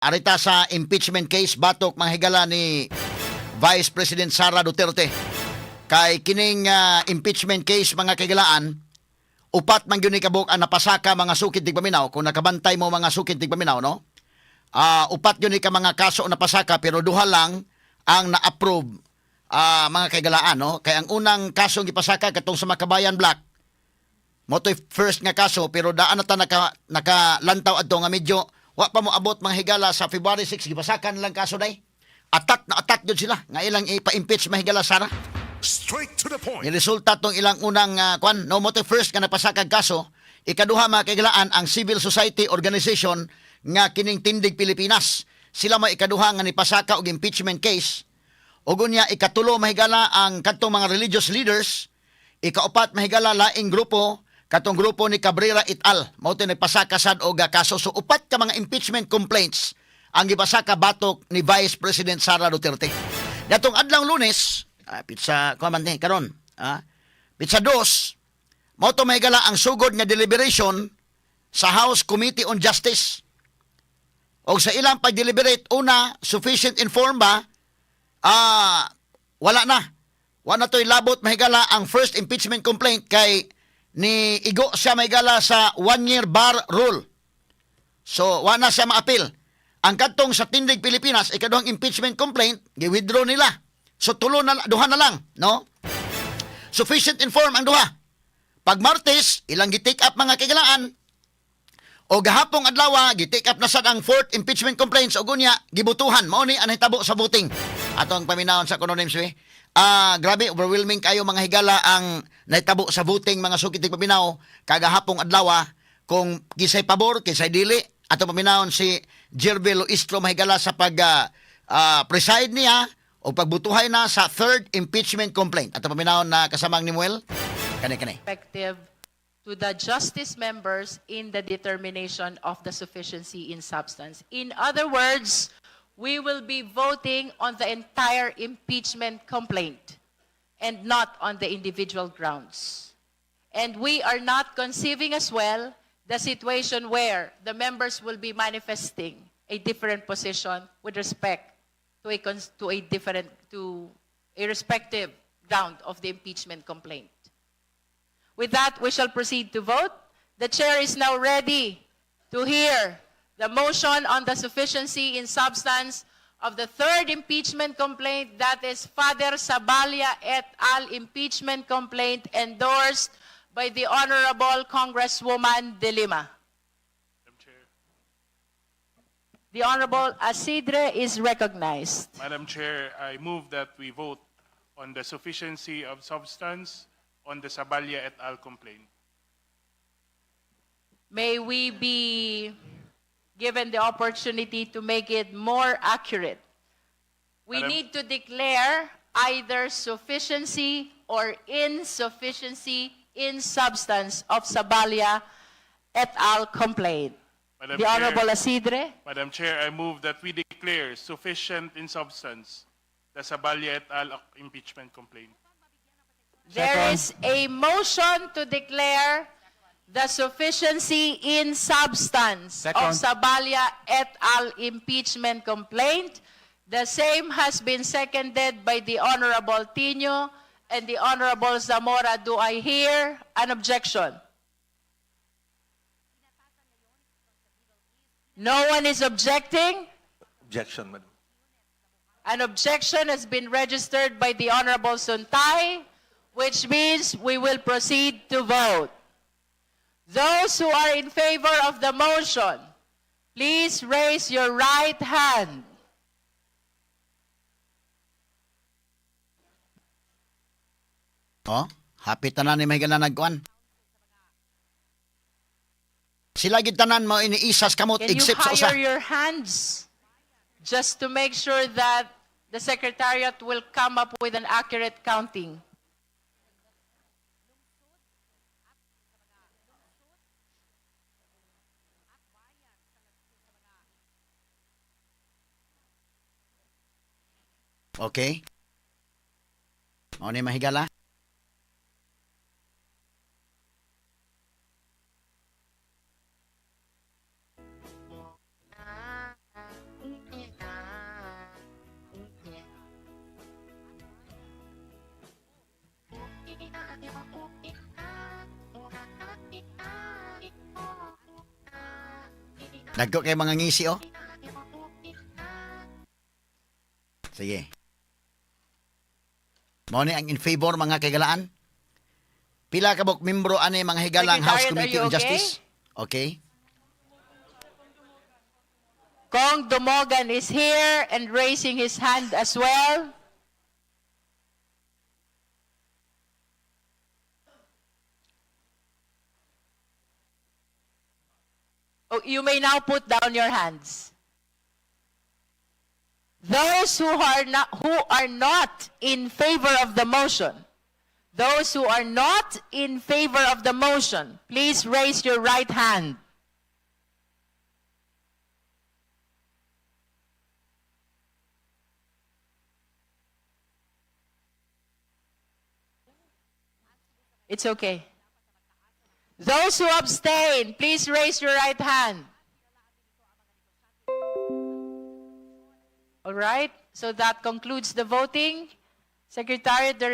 Arita sa impeachment case batok mga higala ni Vice President Sara Duterte. Kay kining impeachment case, mga kahigalaan, upat man gyud ni kabuk ang napasaka, mga sukid tigpaminaw, kung nakabantay mo, mga sukid tigpaminaw, no? Upat gyud ni ka mga kaso napasaka, pero duha lang ang na-approve, mga kahigalaan, no? Kay ang unang kasong gipasaka katong sa Makabayan Bloc. Mao to'y first nga kaso, pero daan na ta nakalantaw adto nga medyo wa pa mo abot, mga higala, sa February 6, gipasakan lang kaso day. Attack na attack jud sila nga ilang ipa-impeach, mahigala, Sara. Straight to the point. Ni resulta tong ilang unang kwan, no? Mao to'y first nga napasakag kaso. Ikaduha, mga kahigalaan, ang civil society organization nga kining Tindig Pilipinas. Sila may ikaduha nga nipasaka og impeachment case. Ug unya ikatulo, mahigala, ang kadtong mga religious leaders. Ikaupat, mahigala, laing grupo, katong grupo ni Cabrera et al. Mao to'y nagpasaka sad og kaso. So upat ka mga impeachment complaints ang gipasaka batok ni Vice President Sara Duterte. Datong adlaw Lunes, petsa kuan man ni karon, petsa 2, mao to, mahigala, ang sugod nga deliberation sa House Committee on Justice. Og sa ilang pag-deliberate, una, sufficient in form ba? Wala na. Wala na to'y labot, mahigala, ang first impeachment complaint kay ni igo siya, mahigala, sa 1-year bar rule. So, wala na siya maapil. Ang kadtong sa Tindig Pilipinas, ikaduhang impeachment complaint, gi-withdraw nila. So, tulo na, duha na lang, no? Sufficient in form ang duha. Pag Martes, ilang gi-take up, mga kahigalaan, o gahapong adlaw, gi-take up na sad ang fourth impeachment complaints o gunya gibutuhan. Mao ni ang nahitabo sa voting. Ato ang paminawon sa kuno names. Grabe, overwhelming kayo, mga higala, ang nahitabo sa voting, mga sukit paminaw, kagahapong adlaw, kung kisay pabor, kisay dili. Ato paminawon si Jervil Luistro, mahigala, sa pag preside niya o pagbutuhay na sa third impeachment complaint. Ato paminawon na kasamang ni Muel. Kani kani. Effective to the justice members in the determination of the sufficiency in substance. In other words, we will be voting on the entire impeachment complaint and not on the individual grounds. And we are not conceiving as well the situation where the members will be manifesting a different position with respect to a different, to a respective ground of the impeachment complaint. With that, we shall proceed to vote. The chair is now ready to hear the motion on the sufficiency in substance of the third impeachment complaint, that is Father Saballa et al. Impeachment complaint endorsed by the Honorable Congresswoman De Lima. Madam Chair. The Honorable Acidre is recognized. Madam Chair, I move that we vote on the sufficiency of substance on the Saballa et al. Complaint. May we be given the opportunity to make it more accurate? We need to declare either sufficiency or insufficiency in substance of Saballa et al. Complaint. Madam The Chair. Honorable Acidre. Madam Chair, I move that we declare sufficient in substance the Saballa et al. Impeachment complaint. There is a motion to declare the sufficiency in substance of Second. Saballa et al. Impeachment complaint. The same has been seconded by the Honorable Tinio and the Honorable Zamora. Do I hear an objection? No one is objecting? Objection, Madam. An objection has been registered by the Honorable Suntay, which means we will proceed to vote. Those who are in favor of the motion, please raise your right hand. Oh, happy tanan ni mahigala nagkuan. Sila gid tanan mo iniisas kamot Can you except sa usa. higher your hands just to make sure that the Secretariat will come up with an accurate counting? Okay. Mao ni, mahigala. Dagko kay mga ngisi oh. Sige. Mao ni ang in favor, mga kaigalaan. Pila ka buok membro ani, mga higala, ang House Secretariat, are Committee you on okay? Justice? Okay. Kong Dumogan is here and raising his hand as well. Oh, you may now put down your hands. Those who are not in favor of the motion, those who are not in favor of the motion, please raise your right hand. It's okay. Those who abstain, please raise your right hand. All right, so that concludes the voting. Secretary, the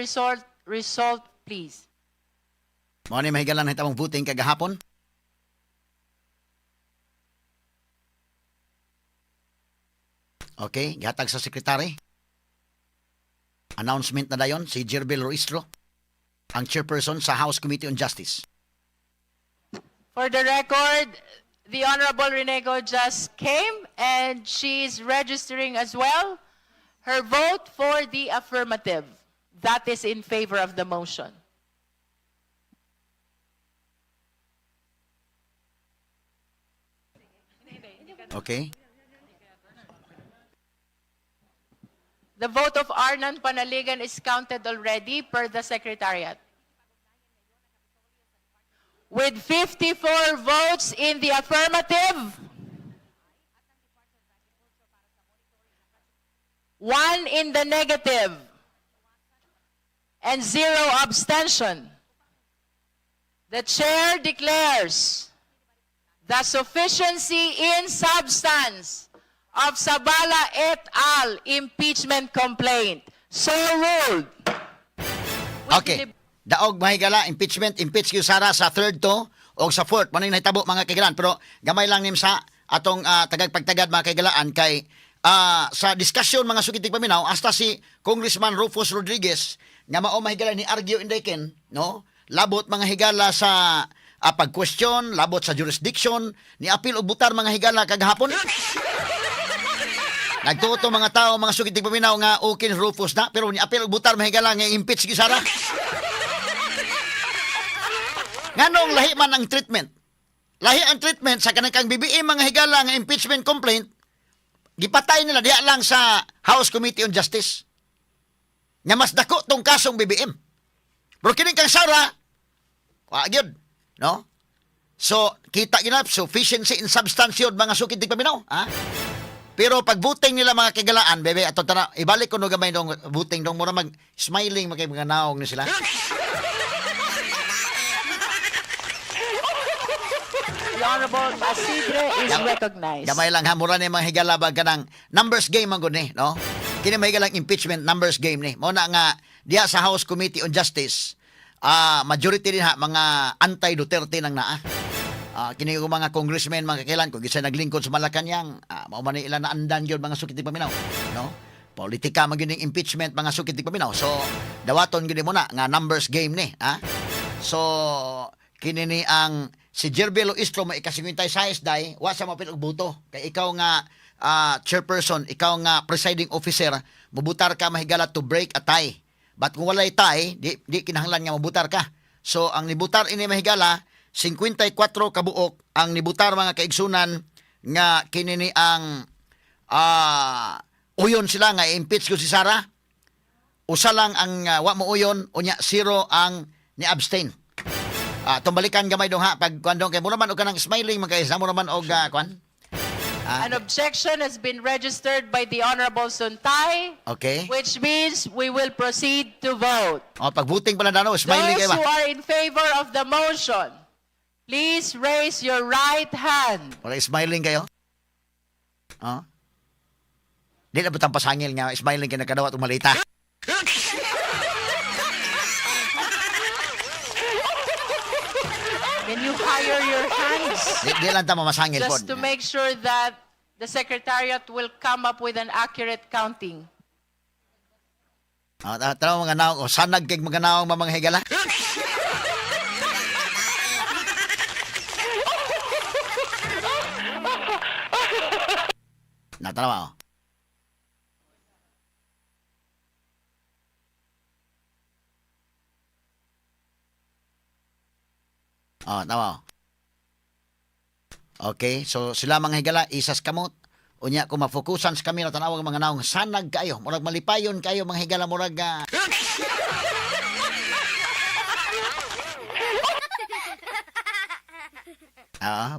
result, please. Mao ni, mahigala, nahitabong voting kagahapon. Okay, gihatag sa secretary. Announcement na dayon si Gerville Luistro, ang chairperson sa House Committee on Justice. For the record, the Honorable Renego just came and she's registering as well her vote for the affirmative. That is in favor of the motion. Okay? The vote of Arnan Panaligan is counted already per the Secretariat. With 54 votes in the affirmative, 1 in the negative, and 0 abstention, the chair declares the sufficiency in substance of Zabala et al. Impeachment complaint. So ruled. With Okay. Daog, mahigala, impeachment, impeach gyud Sara sa third to o sa fourth. Mao nahitabo, mga kaigalaan. Pero gamay lang nim sa atong tagagpagtagad, mga kaigalaan, kay sa discussion, mga sukit paminaw, hasta si Congressman Rufus Rodriguez nga mao, mahigala, ni argue inday ken, no, labot, mga higala, sa pag-question, labot sa jurisdiction, ni apil og butar, mga higala, kagahapon. Nagtuo mga tao, mga sukit paminaw, nga okay ni Rufus na, pero ni apil og butar, mahigala, nga impeach gyud Sara. Nganong lahi man ang treatment? Lahi ang treatment sa kanang kang BBM, mga higala, nga impeachment complaint, gipatay nila diha lang sa House Committee on Justice. Nga mas dako tong kasong BBM. Pero kining kang Sara, wa gyud, no? So, kita gyud na sufficiency in substance yun, mga sukit di paminaw, ha? Pero pag voting nila, mga kagalaan, bebe, ato tana, ibalik ko no gamay dong voting dong mura mag smiling mga mga naong ni sila. The Honorable Asidre is recognized. Gamay lang ha, mura ni mga higala ba kanang numbers game ang gud ni, no? Kini mga higalang impeachment numbers game ni. Mao na nga diha sa House Committee on Justice, majority din ha mga anti-Duterte nang naa. Kini ko mga congressmen, mga kakailan ko gisan naglingkod sa Malacañang, mao man ni ila na andan gyud, mga sukit paminaw, no? Politika man gyud ning impeachment, mga sukit paminaw. So dawaton gyud mo na nga numbers game ni, ha? So kini ni ang si Gerville Luistro may ika-56 day, wa sa mapil og boto kay ikaw nga chairperson, ikaw nga presiding officer, mubutar ka, mahigala, to break a tie. But kung walay tie, di kinahanglan nga mabutar ka. So ang nibutar ini, mahigala, 54 kabuok ang nibutar, mga kaigsunan, nga kini ni ang uyon sila nga i-impeach ko si Sara. Usa lang ang wa mo uyon, unya 0 ang ni-abstain. Tumbalikan gamay dong ha pag kuan dong kay mura man og kanang smiling man kay sa mura man og kuan. An objection has been registered by the Honorable Suntay, which means we will proceed to vote. O pag voting pala dano, smiling Those kay ba. who are in favor of the motion, please raise your right hand. Wala smiling kayo? Oh? Di na butang pasangil nga smiling kay nakadawat og malita. Can you higher your hands? Di lang ta mamasangil pod. Just to make sure that the Secretariat will come up with an accurate counting. Ah, tanaw mga naong, o sanag kay mga naong mga higala. Natanawa oh. Oh, tama. Oh. Okay, so sila mga higala, isas kamot. Unya kung mafokusan sa kamera tanawag mga naong sanag kayo, murag malipayon kayo mga higala murag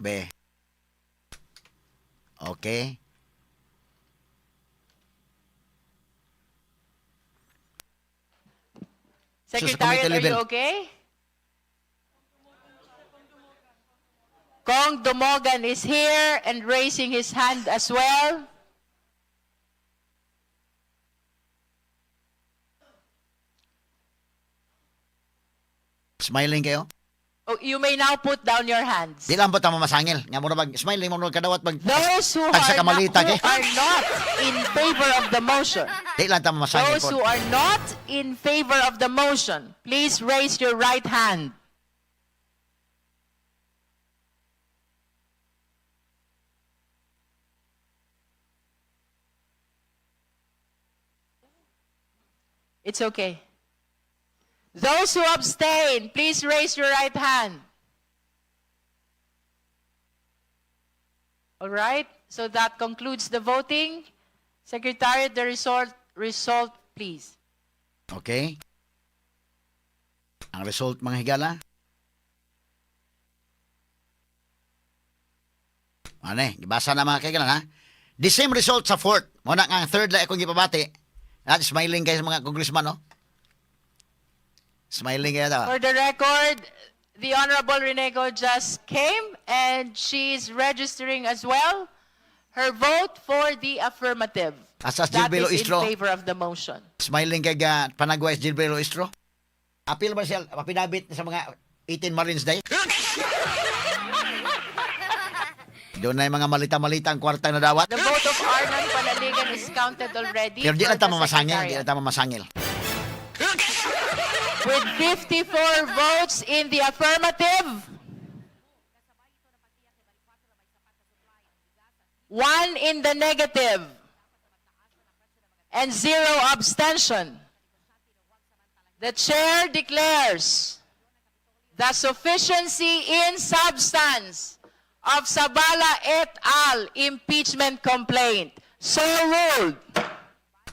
be. Okay. So, sa Secretariat, committee are you level. okay? Kong Dumogan is here and raising his hand as well. Smiling kayo? Oh, you may now put down your hands. Di lang ba tama masangil? Nga murag mag smiling mo kadawat mag Those who Tagsa are not, kamalita, who eh. are not in favor of the motion, Di lang tama masangil those pod. who are not in favor of the motion, please raise your right hand. It's okay. Those who abstain, please raise your right hand. All right, so that concludes the voting. Secretary, the result, please. Okay. Ang result mga higala. Ano eh, gibasa na mga kaigalan ha. The same result sa fourth. Muna nga ang third lang akong gipabati. At smiling kayo sa mga congressman, no? Smiling kayo daw. For the record, the Honorable Renego just came and she's registering as well her vote for the affirmative. Asas That Gilbert is in Istro. favor of the motion. Smiling kay ga Panagua is Gilbert Istro. Apil ba siya, apinabit sa mga 18 Marines Day? Doon na yung mga malita-malita ang kwarta na dawat. The vote of Arnon Panaligan is counted already. Pero di for lang tama the masangil, di Secretariat. lang tama masangil. With 54 votes in the affirmative, one in the negative, and zero abstention, the chair declares the sufficiency in substance of Sabala et al. Impeachment complaint. So ruled.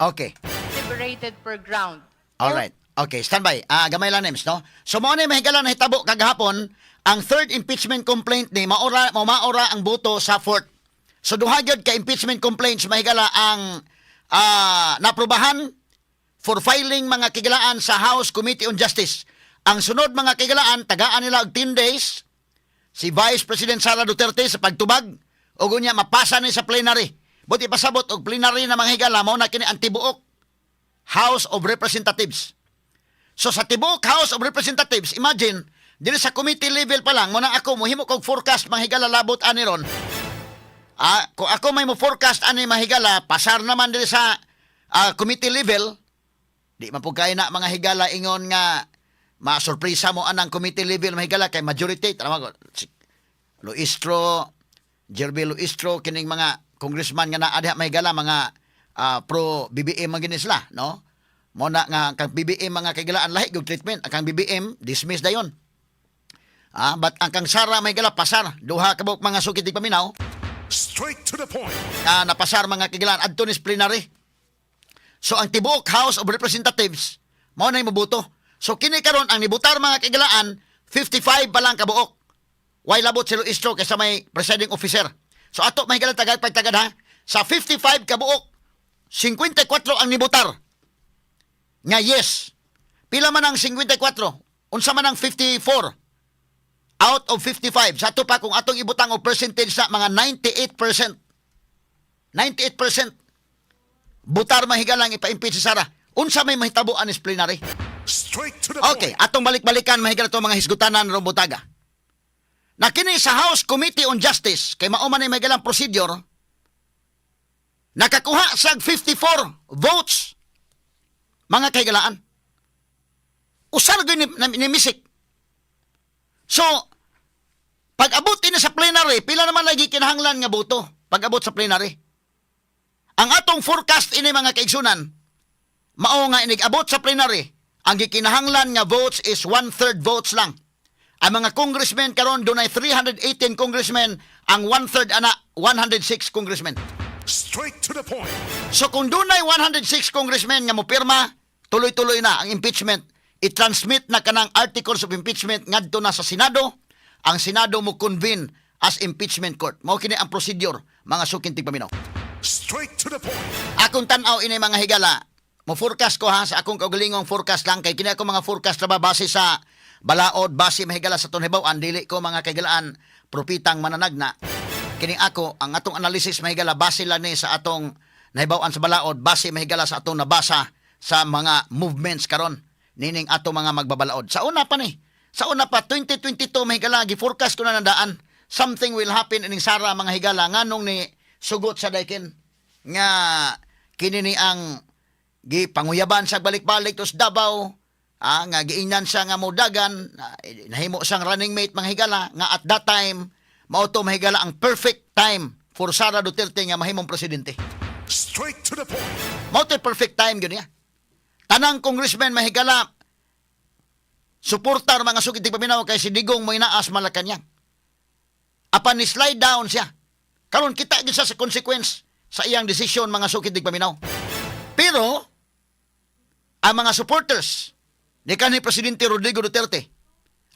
Okay. Liberated per ground. All right. Okay, stand by. Ah, gamay lang names, no? So mao ni mahigala na hitabo kagahapon ang third impeachment complaint ni maora mo maora ang boto sa fourth. So duha gyud ka impeachment complaints mahigala ang naprobahan for filing mga kigalaan sa House Committee on Justice. Ang sunod mga kigalaan tagaan nila og 10 days si Vice President Sara Duterte sa pagtubag ug unya mapasa ni sa plenary. Buti pasabot og plenary na mga higala mao na kini ang tibuok House of Representatives. So sa tibuok House of Representatives, imagine, dili sa committee level pa lang, muna ako, muhimo kog forecast mahigala labot ani ron. Kung ako may mo forecast ani mahigala, pasar naman dili sa committee level, di man pud kay na mga higala ingon nga masurpresa mo anang committee level mahigala kay majority tanawa ko si Luistro, Jerby Luistro kining mga congressman nga naa diha mahigala mga pro BBM man gini sila, no? Mo na nga kang BBM mga kagilaan lahi gyud treatment ang kang BBM dismiss dayon. But ang kang Sara mahigala pasar duha ka buok mga sukit di paminaw Straight to the point. Napasar mga kagilaan adto ni plenary. So ang tibuok House of Representatives mao na moboto. So kini karon ang nibutar mga kagilaan 55 pa lang kabuok. Way labot si Luistro kaysa may presiding officer. So ato may galang tagad pagtagad ha. Sa 55 kabuok, 54 ang nibutar. Nga yes. Pila man ang 54? Unsa man ang 54? Out of 55. Sa ato pa kung atong ibutang og percentage sa mga 98%. 98% butar mahigalang ipa-impeach si Sara. Unsa may mahitabo anis plenary? Straight to the Okay, point. atong balik-balikan mahigala itong mga hisgutanan ron butaga. Na kini sa House Committee on Justice, kay mao man ni may galang procedure, nakakuha sag 54 votes, mga kahigalaan. Usar gyud ni misik. So, pag abot ini sa plenary, pila naman lagi kinahanglan nga boto pag abot sa plenary? Ang atong forecast ini, mga kaigsunan, mao nga inig abot sa plenary, ang gikinahanglan nga votes is one-third votes lang. Ang mga congressmen karon, dunay 318 congressmen, ang one-third ana 106 congressmen. Straight to the point. So kung dunay 106 congressmen nga mopirma, tuloy-tuloy na ang impeachment. I-transmit na kanang articles of impeachment ngadto na sa Senado. Ang Senado mo convene as impeachment court. Mao kini ang procedure, mga suking tigpaminaw. Straight to the point. Akong tan-aw ini, mga higala. Mo forecast ko ha, sa akong kaugalingong forecast lang, kay kini ako mga forecast ra ba base sa balaod, base, mahigala, sa tunhibaw-an. Dili ko, mga kahigalaan, propitang mananagna. Kini ako ang atong analysis, mahigala, base lang ni sa atong nahibaw-an sa balaod, base, mahigala, sa atong nabasa sa mga movements karon nining atong mga magbabalaod. Sa una pa 2022, mahigala, gi-forecast ko na nandaan something will happen ining Sara, mga higala, nganong ni sugot sa daikin nga kini ni ang gipanguyaban sa balik-balik tos Davao, nga giingnan siya nga modagan, nahimo siyang running mate, mga higala, nga at that time mao to, mahigala, ang perfect time for Sara Duterte nga mahimong presidente. Straight to the point. Mao to perfect time gyud niya. Tanang congressman, mahigala, suportar, mga sukit paminaw, kay si Digong mo inaas Malacanang. Apan ni slide down siya. Karon kita gyud siya sa consequence sa iyang desisyon, mga sukit paminaw. Pero ang mga supporters ni kanhi Presidente Rodrigo Duterte,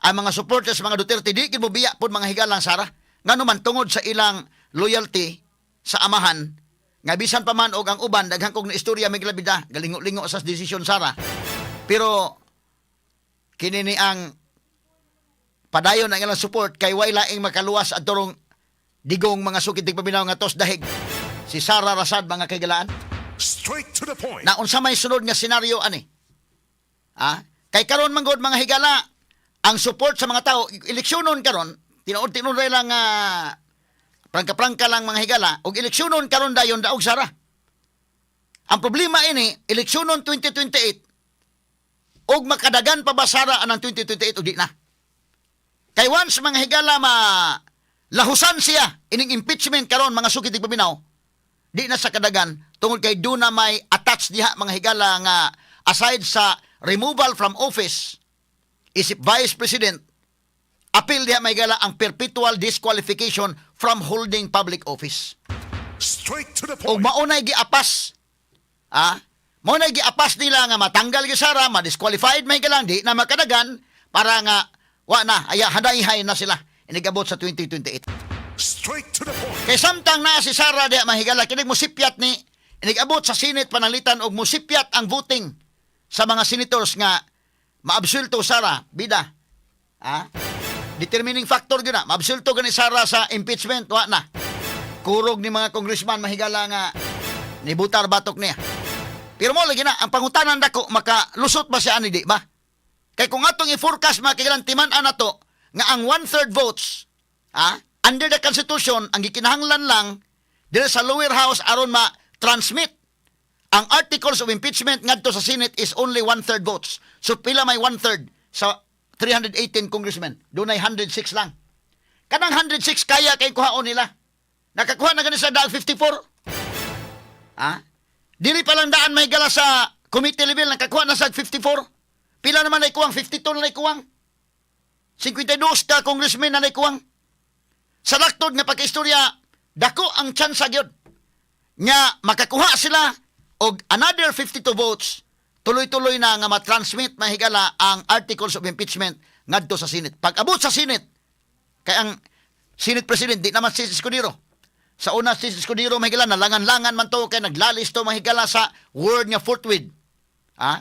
ang mga supporters mga Duterte, di gid mo biya pod, mga higalang, Sara. Ngano man, tungod sa ilang loyalty sa amahan, nga bisan pa man og ang uban, daghan kog na istorya may bida galingo-lingo sa desisyon Sara. Pero kini ni ang padayon ang ilang support kay way laing makaluwas adtorong Digong, mga sukit paminaw, nga tos dahig. Si Sara rasad, mga kaigalaan. Straight to the point. Na unsa may sunod nga senaryo ani? Ah, kay karon man gud, mga higala, ang support sa mga tao eleksyonon karon, tinuod-tinuod lang nga prangka-prangka lang, mga higala, og eleksyonon karon dayon, daog Sara. Ang problema ini, eleksyonon 2028, og makadagan pa ba Sara anang 2028 o di na? Kay once, mga higala, ma lahusan siya ining impeachment karon, mga sukit paminaw, di na sa kadagan tungod kay do na may attached diha, mga higala, nga aside sa removal from office isip vice president, appeal diha may higala ang perpetual disqualification from holding public office. Straight to the Og point. maunay giapas, maunay giapas nila nga matanggal gyud Sara, ma-disqualified may galang, di na makadagan, para nga wa na aya hadayhay na sila inigabot sa 2028. Straight to the point. Kay samtang naa si Sara diha, mahigala, kini musipyat ni inigabot sa Senate pananglitan og musipyat ang voting sa mga senators nga maabsulto Sara, bida. Determining factor gyud na, maabsulto gani Sara sa impeachment, wa na. Kurog ni mga congressman, mahigala, nga nibutar batok niya. Pero mo lagi na ang pangutanan dako, makalusot ba siya ani, di ba? Kay kung atong i-forecast, mga kailan, timan-an nato nga ang one-third votes, under the Constitution, ang gikinahanglan lang diri sa lower house aron ma-transmit ang articles of impeachment ngadto sa Senate is only one-third votes. So pila may one-third sa 318 congressmen? Dunay 106 lang. Kanang 106 kaya kay kuhaon nila. Nakakuha na gani sa daag 54. Ha? Dili pa lang daan may gala sa committee level, nakakuha na sa 54. Pila naman ay kuwang? 52 na ay kuwang. 52 ka congressmen na ay kuwang. Sa laktod nga pagkaistorya, dako ang tsansa gyud nga makakuha sila og another 52 votes, tuloy-tuloy na nga ma-transmit, mahigala, ang articles of impeachment ngadto sa Senate. Pag abot sa Senate, kay ang Senate President di naman si Escudero. Sa una si Escudero, mahigala, nalangan-langan man to kay naglalis to, mahigala, sa word nga "forthwith". Ha?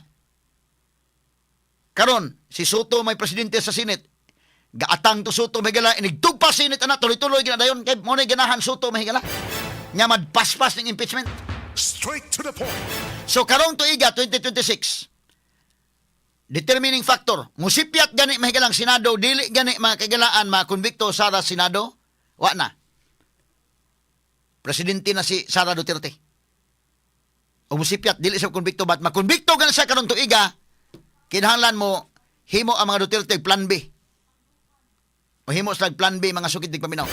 Karon si Sotto may presidente sa Senate. Gaatang to Sotto, mahigala, inigtugpa Senate ana, tuloy-tuloy ginadayon kay mo na ganahan Sotto, mahigala, nga madpaspas ning impeachment. Straight to the point. So karong tuiga 2026, Determining factor. Musipyat gani mahigalang Senado, dili gani mga kaigalaan makonbikto Sara Senado, wa na. Presidente na si Sara Duterte. O musipyat dili siya konbikto, but makonbikto gani siya karon tuiga, kinahanglan mo himo ang mga Duterte plan B. Mohimo sila plan B, mga sukid paminaw.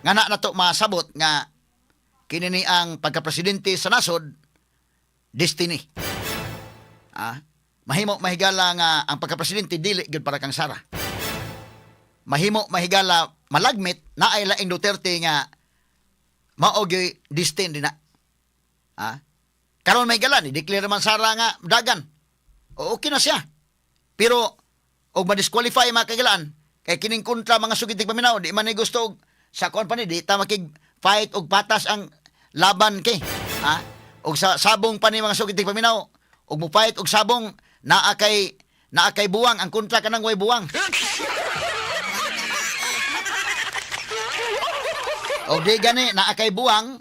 Nga na nato masabot nga kini ni ang pagkapresidente sa nasod destiny. Ah, mahimo mahigala nga ang pagkapresidente dili gyud para kang Sara. Mahimo mahigala malagmit naay laing Duterte nga mao gyud destined din na. Ah, karon mahigala ni declare man Sara nga dagan. O, okay na siya. Pero og ma-disqualify mga kagilaan kay kining kontra, mga sugid paminaw, di man ni gusto og sa kuan pa ni di ta makig fight og patas ang laban kay ha og sa sabong pa ni, mga sugid paminaw, og mo fight og sabong naa kay buwang ang kontra, kanang way buwang. Og di gani naa kay buwang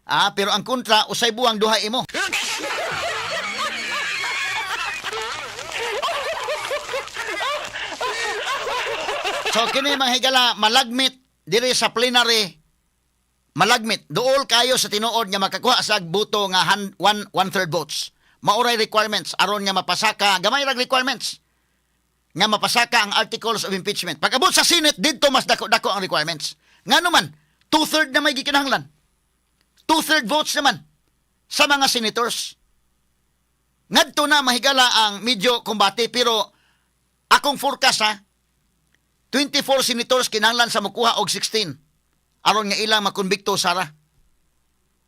ah, pero ang kontra usay buwang, duha imo. So kini mga higala malagmit diri sa plenary, malagmit duol kayo sa tinuod nga makakuha sa buto nga one, one third votes. Maoray requirements aron nga mapasaka, gamay rag requirements nga mapasaka ang articles of impeachment. Pag abot sa Senate, didto mas dako-dako ang requirements. Ngano man, two-third na may gikinahanglan. Two-third votes naman sa mga senators. Ngadto na mahigala ang medyo kumbate, pero akong forecast ha, 24 senators kinahanglan sa mukuha og 16 aron nga ilang makonbikto Sara.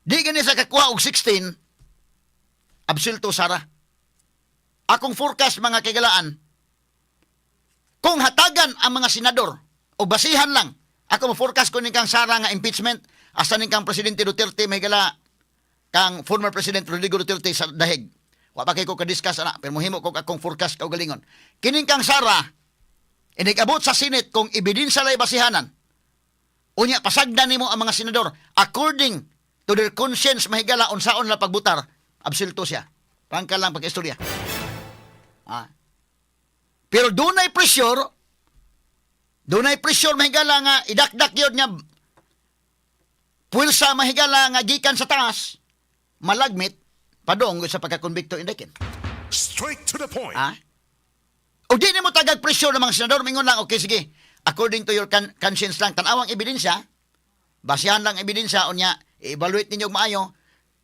Di gani sa kakuha og 16, absulto Sara. Akong forecast, mga kagalaan, kung hatagan ang mga senador o basihan lang, ako mo forecast ko ni kang Sara nga impeachment asa ni kang Presidente Duterte may gala kang former President Rodrigo Duterte sa dahig. Wa pa kay ko ka-discuss ana, pero mohimo ko akong forecast kaugalingon. Kining kang Sara inig-abot sa Senate, kung ebidensya lay basihanan, unya pasagdan nimo ang mga senador according to their conscience mahigala unsaon la pagbutar, absulto siya. Prangka lang pag-istorya. Ah. Pero dunay pressure mahigala nga idakdak yun nga puwersa mahigala nga gikan sa taas, malagmit padong sa pagkakonbikto indekin. Straight to the point. Ha? O di nimo tagag pressure ng mga senador, mingon lang, okay, sige, according to your conscience lang, tanawang ebidensya, basihan lang ebidensya, unya, i-evaluate ninyo og maayo,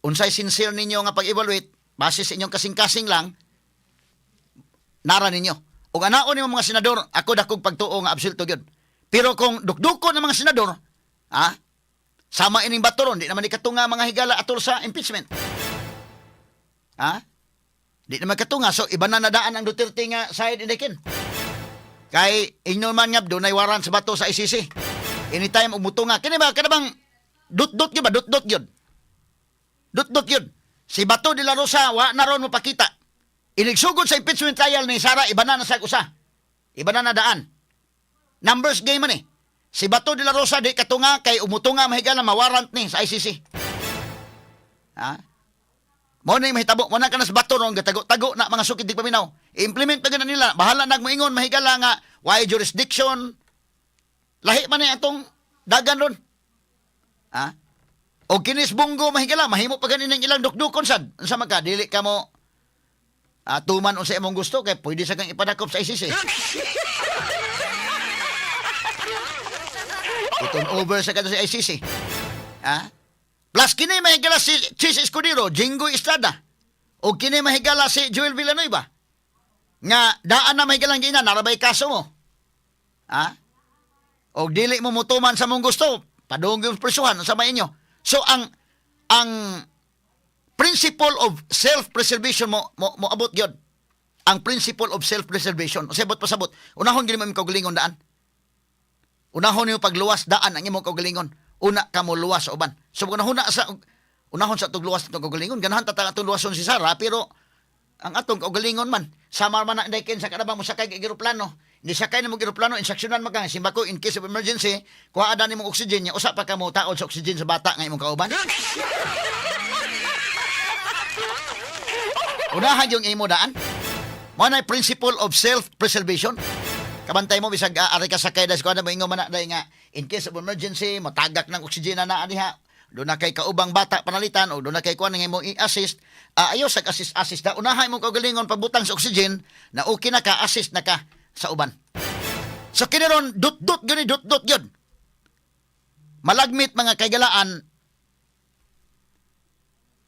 unsay sincere ninyo nga pag-evaluate, base sa inyong kasing-kasing lang, nara ninyo. Ug anaon nimo mga senador, ako dakog pagtuo nga absulto gyud. Pero kung dukdukon ng mga senador, ha, sama ining batoron, di naman ni katunga mga higala atol sa impeachment. Ha? Di naman katunga. So, iba na nadaan ang Duterte nga side indikin. Kay inyo man nga, dunay warrant sa Bato sa ICC. Anytime umutunga. Kini ba, kada bang dut-dut yun ba? Dut-dut yun. Dut-dut yun. Si Bato de la Rosa, wa na ron mo pakita. Inigsugod sa impeachment trial ni Sara, iba na na sa usa. Iba na nadaan. Numbers game man eh. Si Bato de la Rosa di katunga kay umutunga mahigala mawarrant ni sa ICC. Ha? Mo na yung mahitabo, mo na ka na sa Bato ron, gatago-tago na, mga sukid di paminaw. I-implement pa na nila, bahala nagmoingon mahigala nga why jurisdiction. Lahi man ni atong dagan ron. Ha? O kinis Bong Go mahigala, mahimo pa ganin ang ilang dukdukon sad. Unsa man ka, dili ka mo tuman unsa imong gusto kay pwede sa kang ipadakop sa ICC. I-turn over sa kato sa ICC. Ha? Plus kini mahigala si Chiz Escudero, Jinggoy Estrada. O kini mahigala si Joel Villanueva. Nga daan na mahigalang gina, narabay kaso mo. Ha? O dili mo mutuman sa mong gusto, padung yung presuhan sa may inyo. So ang principle of self-preservation mo abot gyud. Ang principle of self-preservation. Usay pasabot. Unahon gyud mo imong kaugalingon daan. Unahon nimo pagluwas daan ang imong kaugalingon. Una ka mo luwas sa uban. So kung unahon sa unahon sa atong luwas atong kaugalingon, ganahan ta atong luwason si Sara, pero ang atong kaugalingon man sama man na inday sa kanabang mo sakay og eroplano. Ni sakay na mo eroplano, instructionan man kang simbako in case of emergency, kuha ada nimong oxygen nya usa pa ka mo taod sa oxygen sa bata nga imong kauban. Unahan yung imo daan. Mao na principle of self-preservation. Kabantay mo bisag ari ka sakay das kuan mo, ingon man na day nga in case of emergency matagak ng oksygena na diha, do na kay kaubang bata panalitan o do na kay kuan nga imong i-assist, ayo sa assist assist da unahay mo kaugalingon pagbutang sa oxygen na okay na ka, assist na ka sa uban. So kini ron dut-dut gyud ni, dut-dut gyud. Malagmit, mga kaigalaan,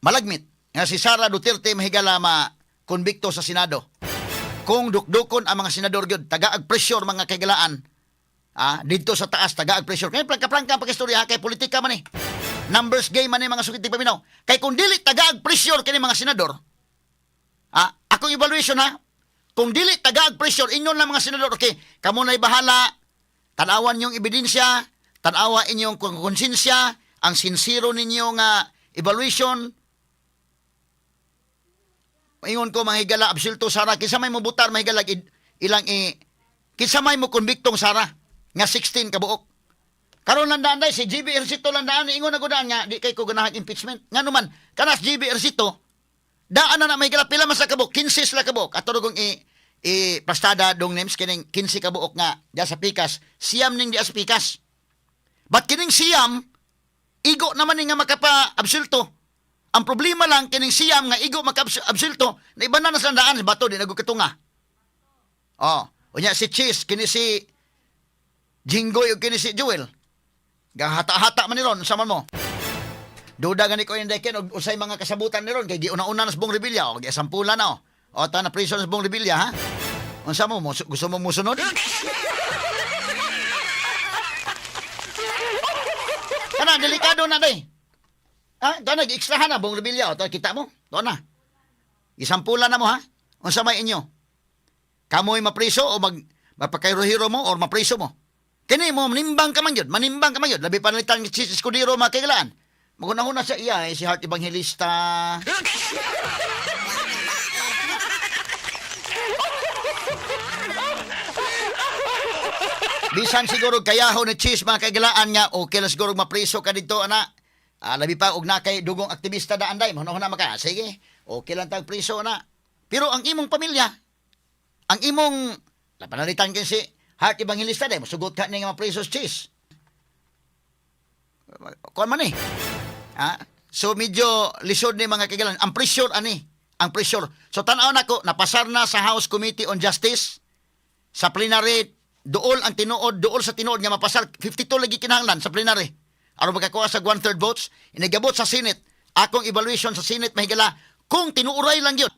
malagmit nga si Sara Duterte, mahigala, ma konbikto sa Senado. Kung dukdukon ang mga senador gyud, tagaag pressure, mga kaigalaan, didto sa taas tagaag pressure. Kay prangka-prangka ang pakistorya kay politika man eh. Numbers game man eh, mga sukit paminaw. Kay kung dili tagaag pressure kini mga senador, akong evaluation ha, kung dili tagaag pressure, ingon lang mga senador, "Okay, kamo na'y bahala, tanawan yung ebidensya, tanawa inyong konsensya, ang sincero ninyo nga evaluation," ingon ko, mga higala, absulto Sara. Kinsa may mobutar, mahigala, ilang i kinsa may mo konbiktong Sara nga 16 kabuok? Karon lang daan day si GB Ejercito lang daan ingon na gudaan nga di kay ko ganahan impeachment. Ngano man kanas GB Ejercito daan na na, mahigala, pila man sa kabuok? 15 sila kabuok. Ato kong i i plastada dong names kining 15 kabuok nga diya sa pikas, siyam ning diya sa pikas. But kining siyam igo naman ni nga makapa-absulto. Ang problema lang kining siyam nga igo maka-absulto na iba na sa daan si Bato di nagkatunga. Oh, unya si Cheese, kini si Jinggoy ug kini si Joel. Gahata-hata man ni ron sa man mo. Duda gani ko yung deken og usay mga kasabutan ni ron kay giuna-una na sa Bong Revilla o gisampulan na oh. O ta na prison sa Bong Revilla ha. Unsa mo, gusto mo musunod? Kana delikado na day. Ha, kana gi-extrahan na Bong Revilla o ta kita mo. To na. Gisampulan na mo ha. Unsa may inyo? Kamoy mapriso o mag mapakahiro-hiro mo or mapriso mo? Kini mo manimbang ka man gyud, manimbang ka man gyud. Labi panalitan si Escudero, mga kailan. Magunahuna sa iya eh, si Heart Evangelista. Bisan siguro kayaho ni Cheese, mga kaigalaan, nga okay lang siguro mapriso ka dito ana. Labi pa og na kay dugong aktivista daan day, mahunahuna maka. Sige, okay lang tag priso na. Pero ang imong pamilya, ang imong panalitan kay si Heart Evangelista day, musugot ka ni nga mapriso si Cheese. Kuan man eh. So medyo lisod ni, mga kaigalan. Ang pressure ani, ang pressure. So tan-aw nako, napasar na sa House Committee on Justice sa plenary, duol ang tinuod, duol sa tinuod nga mapasar. 52 lagi kinahanglan sa plenary aron makakuha sa one-third votes. Inigabot sa Senate. Akong evaluation sa Senate, mahigala, kung tinuuray lang yun.